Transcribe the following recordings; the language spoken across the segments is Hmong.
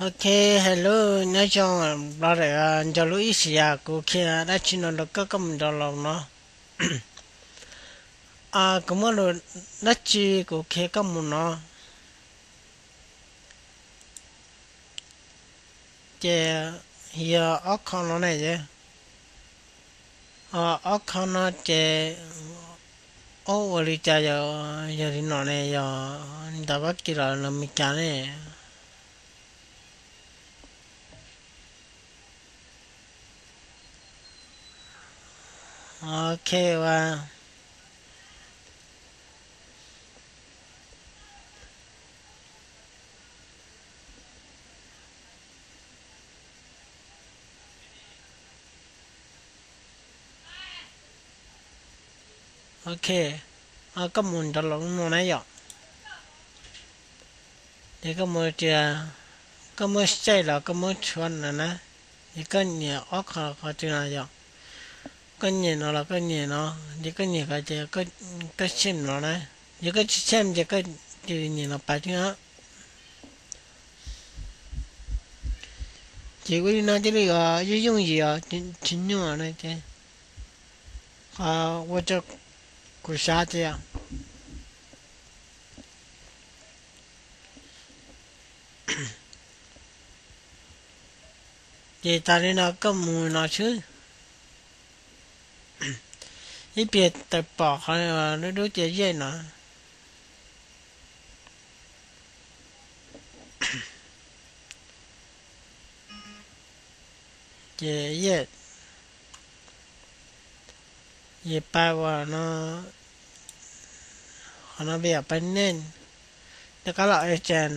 Ok, hello, nyob zoo, los ntawm nco lub ib sim yam kuv qhia dab tsi no rau koj, koj mus nrog los no. Kuv muab lus dab tsi kuv qhia koj mus no, ces yog ob qho no ne. Ob qho no ces ua li cas yog, yog li no ne, yog ntawm Fab Kis los los Meskas ne. Ok, ua Ok, koj mus nrog los lub no na yom. Ces koj mus tias, koj muab save los koj muab tshuav no na, ces koj nias ob qho qhov twg no yom. Koj nias no los koj nias no, ces koj nias ko ces koj save no na. Yog koj tsis save ces koj cia li nias no pais xwb. Ces ua li no thiaj li yooj yooj yim os, tsis nyuaj na ces. Qhov ua rau kuv xav tias, ces tas li no koj mus no xwb. Ib pliag tawm pom qhov dub dub tias yej no. Ces yej, yej pais uas no, qhov no peb yog pais nej, rov qab los agent,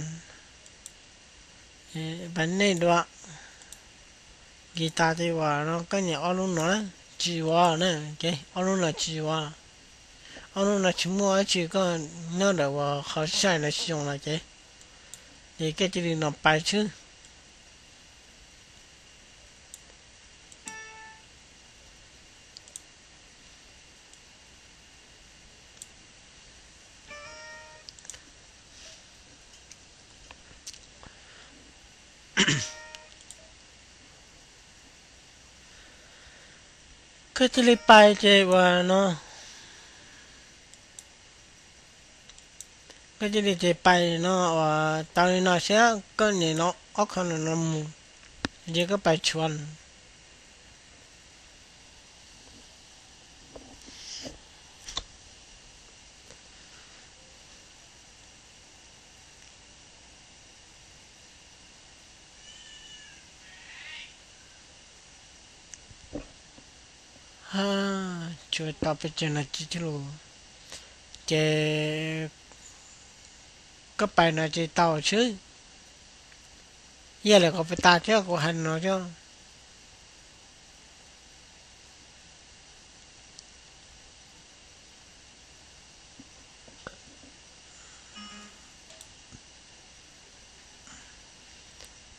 pais nej dua. Kis tas ces uas no koj nias ob lub no na, tsis yuav na, ces ob lub no tsis yuav. Ob lub no tsis muaj dab tsi, koj nyob ntawm uas qhov save no tsis zoo no ces, ces koj cia li no pais xwb. Koj cia li pais ces uas no, koj cia li ces pais no uas tau li no xwb, koj nias no ob qho no no mus, ces koj pais tshuav. Tshuav tau pes tsawg no tsis txhub lus, ces koj pais no ces tau xwb. Yog lawm kom pais tas thiab kuv hais no thiab.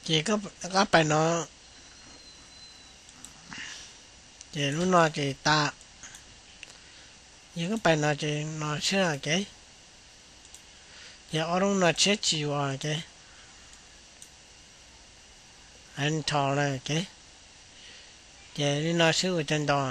Ces koj pais no, ces lub no ces tas. Yog koj pais no ces no xwb, ces ob lub no tshiab tsis yuav ces, ntho na ces, ces li no xwb ua cas ntau.